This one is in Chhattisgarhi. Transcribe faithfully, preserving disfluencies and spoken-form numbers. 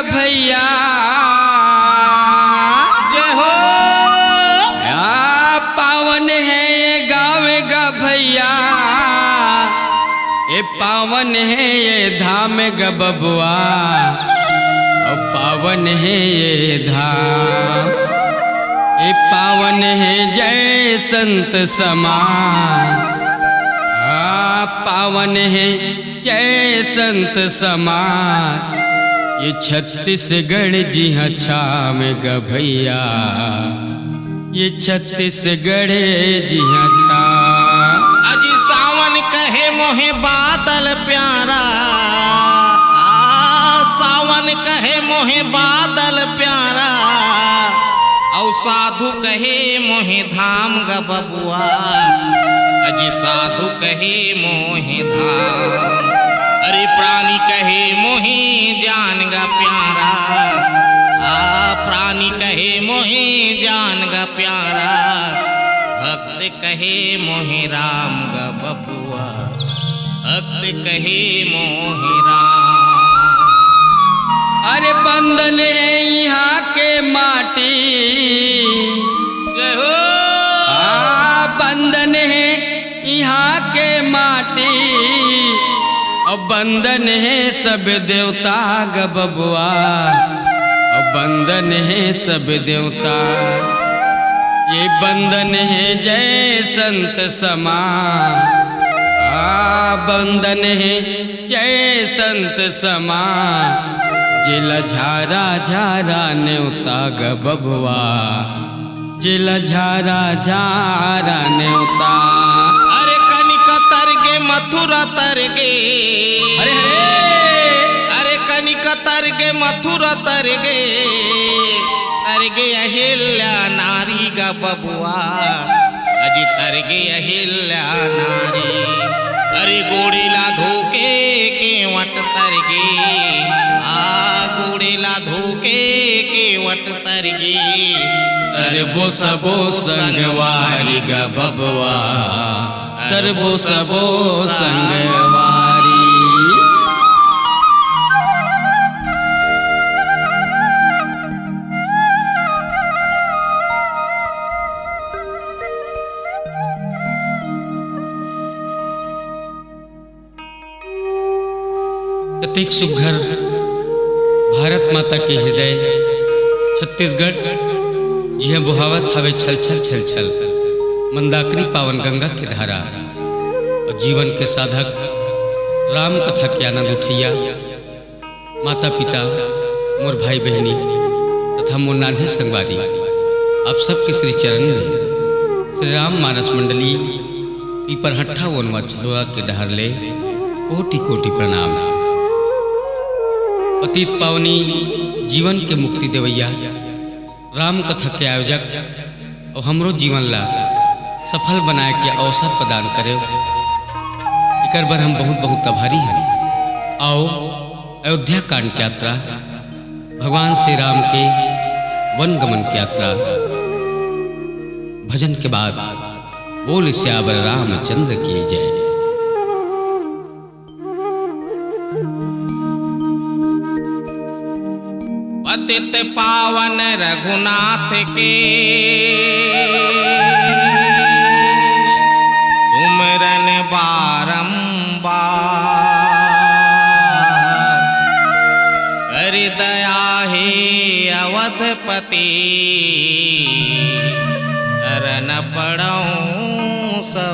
भैया। जय हो। या पावन हे ये गाँव ग भैया, ये पावन हे ये धाम ग बबुआ, अउ पावन हे ये धाम, ये पावन हे जय संत समाज। आ, पावन हे जय संत समाज, ये छत्तीसगढ़ जिहाँ छाम ग भैया, ये छत्तीसगढ़ जिहाँ छाम। अजी सावन कहे मोहे बादल प्यारा, आ, सावन कहे मोहे बादल प्यारा, अउ साधु कहे मोहे धाम ग बबुआ। अजी साधु कहे मोहे धाम, अरे प्राणी कहे मोहे जान ग प्यारा, आ प्राणी कहे मोहे जान ग प्यारा, भक्त कहे मोहे राम ग बबुआ, भक्त कहे मोहे राम। अरे बंदन हे इहाँ के माटी, जय हो। आ, बंदन हे इहाँ के माटी, अउ बंदन हे सब देवता ग बबुआ, अउ बंदन हे सब देवता। ये बंदन हे जय संत समाज, आ बंदन हे जय संत समाज, जेला झारा झारा नेवता ग बबुआ, जेला झारा झारा नेवता। अरे कनिका तरगे मथुरा तरगे, अरे, अरे। अरे कनिका तरगे मथुरा तरगे, तरगे अहिल्या नारी ग बबुआ, अजी तरगे अहिल्या नारी। अरे गोड़े ला धोके केवट तरगे, आ गोड़े ला धोके केवट तरगे, तरबो सबो संगवारी ग बबुआ, तरबो सबो संगवारी। कतेक सुघ्घर भारत माता के हृदय छत्तीसगढ़, जिहां बोहावत हावे छल छल छल छल मंदाकिनी पावन गंगा के धारा, अउ जीवन के साधक राम कथा के आनंद उठइया माता पिता, मोर भाई बहिनी तथा मोर नान्हे संगवारी, आप सबके श्री चरण में श्री राम मानस मंडली पीपरहट्ठा वनवा छलवा के डहर ले कोटि कोटि प्रणाम। पतित पावनी जीवन के मुक्ति देवैया राम कथा के आयोजक अउ हमरो जीवन ला सफल बनाए के अवसर प्रदान करे, एकर बर हम बहुत बहुत आभारी हन। आओ अयोध्या कांड के यात्रा, भगवान श्री राम के वन गमन की यात्रा, भजन के बाद बोल सियावर रामचंद्र की जय। पतित पावन रघुनाथ के सुमिरन बारंबार, कर दया हे अवधपति शरण पड़ौं सौ